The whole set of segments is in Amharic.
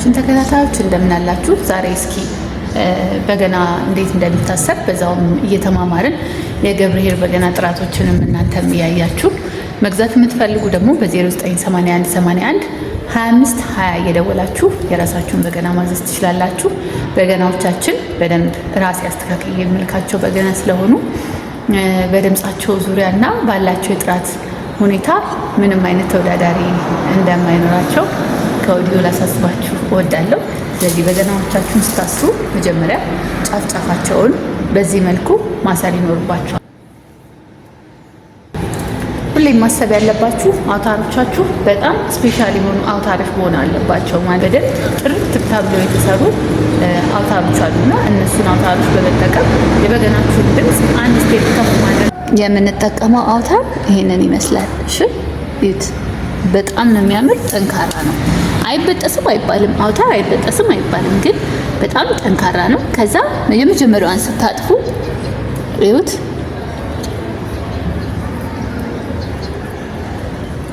የቻናላችን ተከታታዮች እንደምን አላችሁ? ዛሬ እስኪ በገና እንዴት እንደሚታሰር በዛውም እየተማማርን የገብርኄር በገና ጥራቶችንም እናንተም እያያችሁ መግዛት የምትፈልጉ ደግሞ በ0981 81 25 20 እየደወላችሁ የራሳችሁን በገና ማዘዝ ትችላላችሁ። በገናዎቻችን በደንብ ራሴ አስተካክዬ የምልካቸው በገና ስለሆኑ በድምጻቸው ዙሪያና ባላቸው የጥራት ሁኔታ ምንም አይነት ተወዳዳሪ እንደማይኖራቸው ከወዲሁ ላሳስባችሁ እወዳለሁ። ስለዚህ በገናዎቻችሁን ስታስሩ መጀመሪያ ጫፍ ጫፋቸውን በዚህ መልኩ ማሰር ይኖርባቸዋል። ሁሌም ማሰብ ያለባችሁ አውታሮቻችሁ በጣም special የሆኑ አውታሮች መሆን አለባቸው። ማለት በደንብ ጥርት ተብለው የተሰሩ አውታሮች አሉና እነሱን አውታሮች በመጠቀም የበገናችሁን ድምፅ አንድ step ከፍ ማድረግ። የምንጠቀመው አውታር ይሄንን ይመስላል። እሺ እዩት። በጣም ነው የሚያምር፣ ጠንካራ ነው። አይበጠስም አይባልም፣ አውታር አይበጠስም አይባልም፣ ግን በጣም ጠንካራ ነው። ከዛ የመጀመሪያዋን ስታጥፉ እዩት፣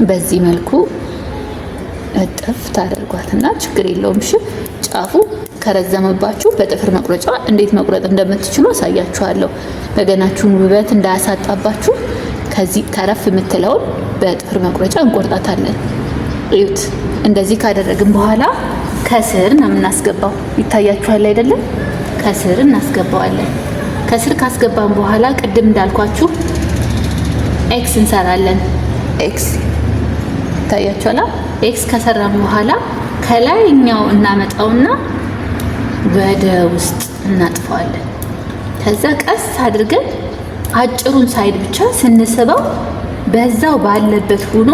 በዚህ መልኩ እጥፍ ታደርጓትና ችግር የለውም። እሺ ጫፉ ከረዘመባችሁ በጥፍር መቁረጫ እንዴት መቁረጥ እንደምትችሉ አሳያችኋለሁ። በገናችሁን ውበት እንዳያሳጣባችሁ ከዚህ ተረፍ የምትለውን በጥፍር መቁረጫ እንቆርጣታለን። እዩት። እንደዚህ ካደረግን በኋላ ከስር ነው የምናስገባው። ይታያችኋል አይደለም? ከስር እናስገባዋለን። ከስር ካስገባን በኋላ ቅድም እንዳልኳችሁ X እንሰራለን። X ይታያችኋል። X ከሰራን በኋላ ከላይኛው እናመጣውና ወደ ውስጥ እናጥፈዋለን። ከዛ ቀስ አድርገን አጭሩን side ብቻ ስንስበው በዛው ባለበት ሆኖ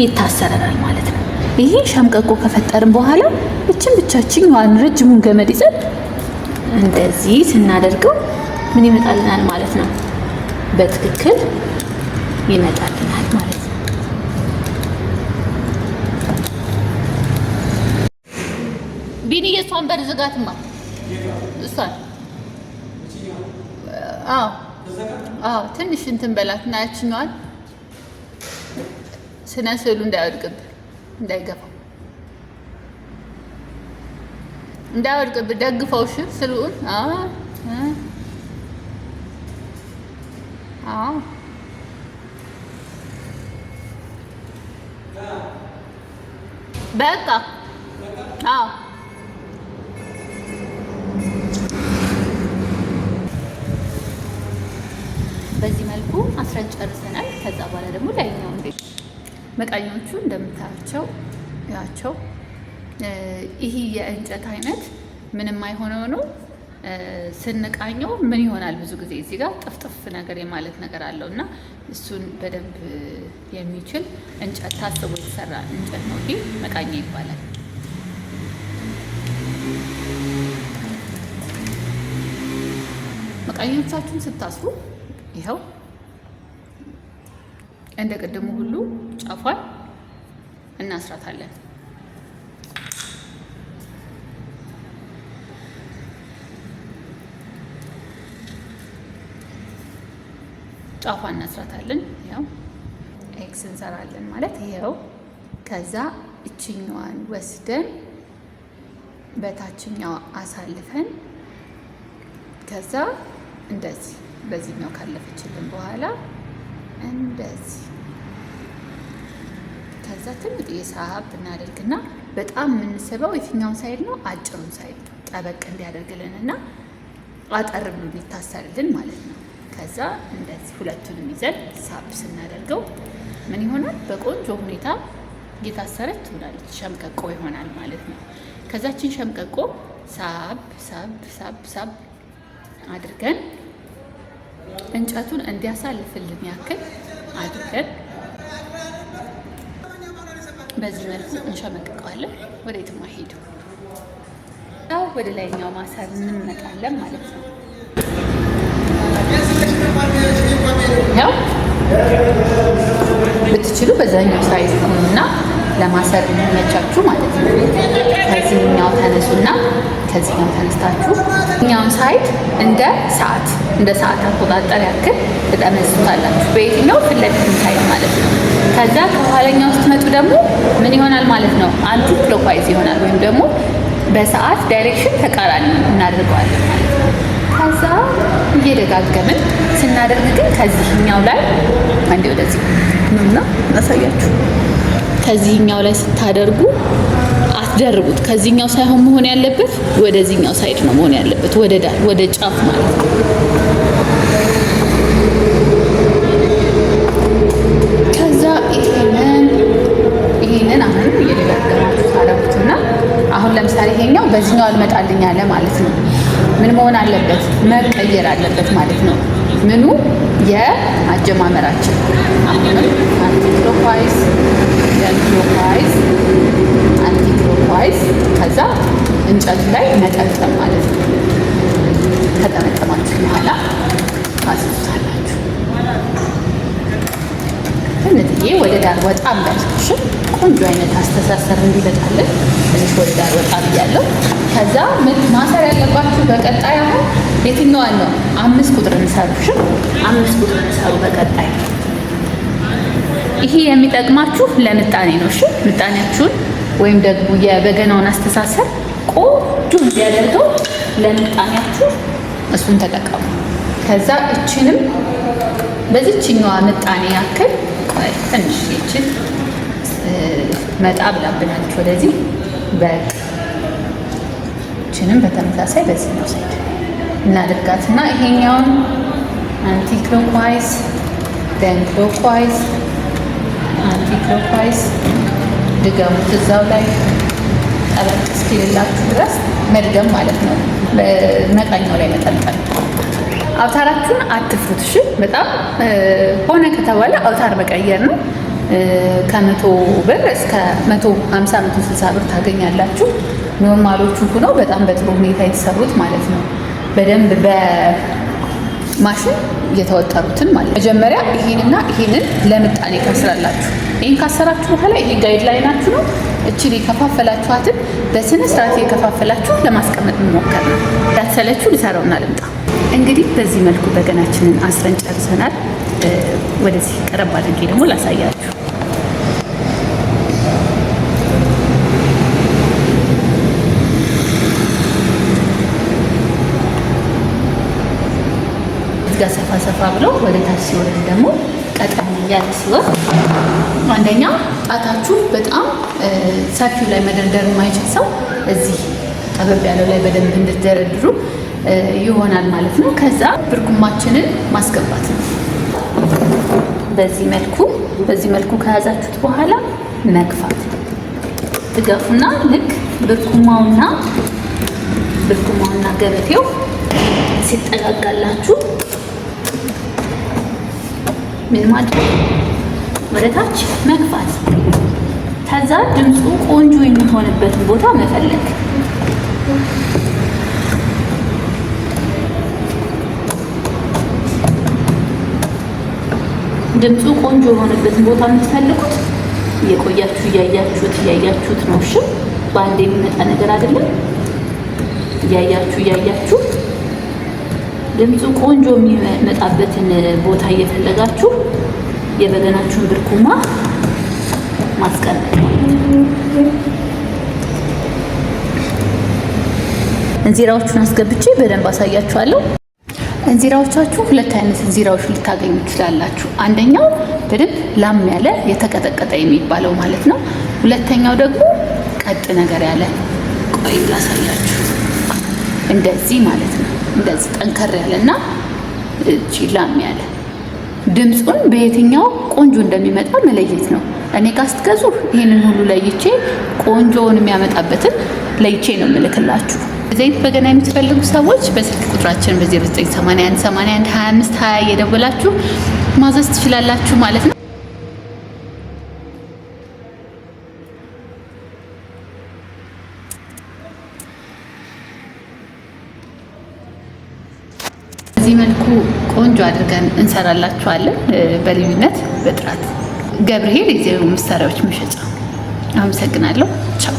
ይታሰረናል ማለት ነው። ይሄ ሸምቀቆ ከፈጠርን በኋላ እችን ብቻችኛዋን ረጅሙን ገመድ ይዘን እንደዚህ ስናደርገው ምን ይመጣልናል ማለት ነው? በትክክል ይመጣልናል ማለት ነው። ቢኒ፣ የእሷን በር ዝጋትማ፣ እሷን። አዎ፣ ትንሽ እንትን በላት እና ያችኛዋን ስነ ስዕሉ እንዳይወድቅብህ፣ እንዳይገፋው፣ እንዳይወድቅብህ ደግፈው። እሺ ስዕሉን። አዎ፣ በቃ አዎ። በዚህ መልኩ አስረን ጨርሰናል። ከዛ በኋላ ደግሞ ላይኛው መቃኞቹ እንደምታያቸው ያቸው ይህ የእንጨት አይነት ምንም አይሆነው ነው። ስንቃኘው ምን ይሆናል? ብዙ ጊዜ እዚህ ጋር ጥፍጥፍ ነገር የማለት ነገር አለው እና እሱን በደንብ የሚችል እንጨት ታስቦ የተሰራ እንጨት ነው። ይሄ መቃኛ ይባላል። መቃኞቻችሁን ስታስሩ ይኸው እንደ ቅድሙ ሁሉ ጫፏን እናስራታለን። ጫፏን እናስራታለን። ያው X እንሰራለን ማለት ይኸው። ከዛ እችኛዋን ወስደን በታችኛው አሳልፈን ከዛ እንደዚህ በዚህኛው ካለፈችልን በኋላ እንደዚህ፣ ከዛ ትንሽ ሳብ እናደርግና በጣም የምንስበው የትኛውን side ነው? አጭሩን side ጠበቅ እንዲያደርግልን እና አጠር ብሎ እንዲታሰርልን ማለት ነው። ከዛ እንደዚህ ሁለቱንም ይዘን ሳብ ስናደርገው ምን ይሆናል? በቆንጆ ሁኔታ እየታሰረች ትሆናለች። ሸምቀቆ ይሆናል ማለት ነው። ከዛችን ሸምቀቆ ሳብ ሳብ ሳብ ሳብ አድርገን እንጨቱን እንዲያሳልፍልን ያክል አድርገን በዚህ መልኩ እንሸመቅቀዋለን። ወዴትም አይሄድም። ያው ወደ ላይኛው ማሰር እንመጣለን ማለት ነው። ያው ብትችሉ በዛኛው size እና ለማሰር እንዲመቻችሁ ማለት ነው። ከዚህኛው ከዚህኛው ተነሱና ከዚህኛው ተነስታችሁ እኛውን side እንደ ሰዓት አቆጣጠር ያክል ትጠመዝዙታላችሁ። በየትኛው ፊት ለፊት side ማለት ነው። ከዛ ከኋለኛው ስትመጡ ደግሞ ምን ይሆናል ማለት ነው? Anti clockwise ይሆናል ወይም ደግሞ በሰዓት direction ተቃራኒ እናደርገዋለን ማለት ነው። ከዛ እየደጋገምን ስናደርግ ግን ከዚህኛው ላይ አንዴ ወደዚህ ነውና እናሳያችሁ። ከዚህኛው ላይ ስታደርጉ አትደርቡት። ከዚህኛው ሳይሆን መሆን ያለበት ወደዚህኛው side ነው መሆን ያለበት፣ ወደ ዳር ወደ ጫፍ ማለት ነው። ከዛ ይሄንን አሁንም እየደጋገማችሁ ታደርጉትና አሁን ለምሳሌ ይሄኛው በዚህኛው አልመጣልኝ አለ ማለት ነው። ምን መሆን አለበት? መቀየር አለበት ማለት ነው። ምኑ የአጀማመራችን አሁንም anti clockwise, clockwise, anti clockwise፣ ከዛ እንጨቱ ላይ መጠምጠም ማለት ነው። ከጠመጠማችሁ በኋላ ታስዙታላችሁ። ትንጥዬ ወደ ዳር ወጣ እንዳልኩሽ ቆንጆ አይነት አስተሳሰር እንዲመጣልን ትንሽ ወደ ዳር ወጣ ብያለሁ። ከዛ ምን ማሰር ያለባችሁ በቀጣይ አሁን የትኛዋን ነው? 5 ቁጥር እንሰሩ። እሺ፣ 5 ቁጥር እንሰሩ በቀጣይ። ይሄ የሚጠቅማችሁ ለምጣኔ ነው። እሺ፣ ምጣኔያችሁን ወይም ደግሞ የበገናውን አስተሳሰር ቆንጆ እንዲያደርገው ለምጣኔያችሁ እሱን ተጠቀሙ። ከዛ እችንም በዚችኛዋ ምጣኔ ያክል፣ ቆይ ትንሽ ይችን መጣ ብላብናለች ወደዚህ። በቃ እችንም በተመሳሳይ በዚህኛው side እናደርጋትና ይሄኛውን anti clockwise, then clockwise, anti clockwise ድገሙት። እዛው ላይ ጠበቅ እስኪልላችሁ ድረስ መድገም ማለት ነው። መቃኛው ላይ መጠምጠም። አውታራችሁን አትፍሩት። እሺ፣ በጣም ሆነ ከተባለ አውታር መቀየር ነው። ከ100 ብር እስከ 150፣ 160 ብር ታገኛላችሁ። Normal ኦቹ ሆነው በጣም በጥሩ ሁኔታ የተሰሩት ማለት ነው። በደንብ በማሽን የተወጠሩትን ማለት ነው። መጀመሪያ ይሄንና ይሄንን ለምጣኔ ታስራላችሁ። ይሄን ካሰራችሁ በኋላ ይሄ guideline ኣችሁ ነው። እችን የከፋፈላችኋትን በስነ ስርዓት የከፋፈላችሁ ለማስቀመጥ መሞከር ነው። ያሰለችሁ ልሰራውና ልምጣ። እንግዲህ በዚህ መልኩ በገናችንን አስረን ጨርሰናል። ወደዚህ ቀረብ አድርጌ ደግሞ ላሳያችሁ። እዚህ ጋር ሰፋ ሰፋ ብሎ ወደ ታች ሲወርድ ደግሞ ቀጠን እያለ ሲወርድ፣ አንደኛ ጣታችሁ በጣም ሰፊው ላይ መደርደር የማይችል ሰው እዚህ ጠበብ ያለው ላይ በደንብ እንድትደረድሩ ይሆናል ማለት ነው። ከዛ ብርኩማችንን ማስገባት ነው። በዚህ መልኩ ከያዛችሁት በኋላ መግፋት፣ ትገፉና ልክ ብርኩማውና ገበቴው ሲጠጋጋላችሁ ምን ማድረግ? ወደ ታች መግፋት። ከዛ ድምፁ ቆንጆ የሚሆንበትን ቦታ መፈለግ። ድምፁ ቆንጆ የሆነበትን ቦታ የምትፈልጉት እየቆያችሁ እያያችሁት እያያችሁት ነው። እሺ፣ በአንድ የሚመጣ ነገር አይደለም። እያያችሁ እያያችሁ ድምፁ ቆንጆ የሚመጣበትን ቦታ እየፈለጋችሁ የበገናችሁን ብርኩማ ማስቀመጥ ማለት ነው። እንዚራዎቹን አስገብቼ በደንብ አሳያችኋለሁ። እንዚራዎቻችሁ ሁለት አይነት እንዚራዎች ልታገኙ ትችላላችሁ። አንደኛው በደንብ ላም ያለ የተቀጠቀጠ የሚባለው ማለት ነው። ሁለተኛው ደግሞ ቀጥ ነገር ያለ፣ ቆይ ላሳያችሁ። እንደዚህ ማለት ነው። እንደዚህ ጠንከር ያለና እቺ ላም ያለ ድምፁን በየትኛው ቆንጆ እንደሚመጣ መለየት ነው። እኔ ጋር ስትገዙ ይህንን ሁሉ ለይቼ ቆንጆውን የሚያመጣበትን ለይቼ ነው የምልክላችሁ። ዘይት በገና የምትፈልጉ ሰዎች በስልክ ቁጥራችን በ0981 81 25 20 እየደወላችሁ ማዘዝ ትችላላችሁ ማለት ነው። በዚህ መልኩ ቆንጆ አድርገን እንሰራላችኋለን። በልዩነት በጥራት ገብርኄር የዜማ መሳሪያዎች መሸጫ። አመሰግናለሁ። ቻው።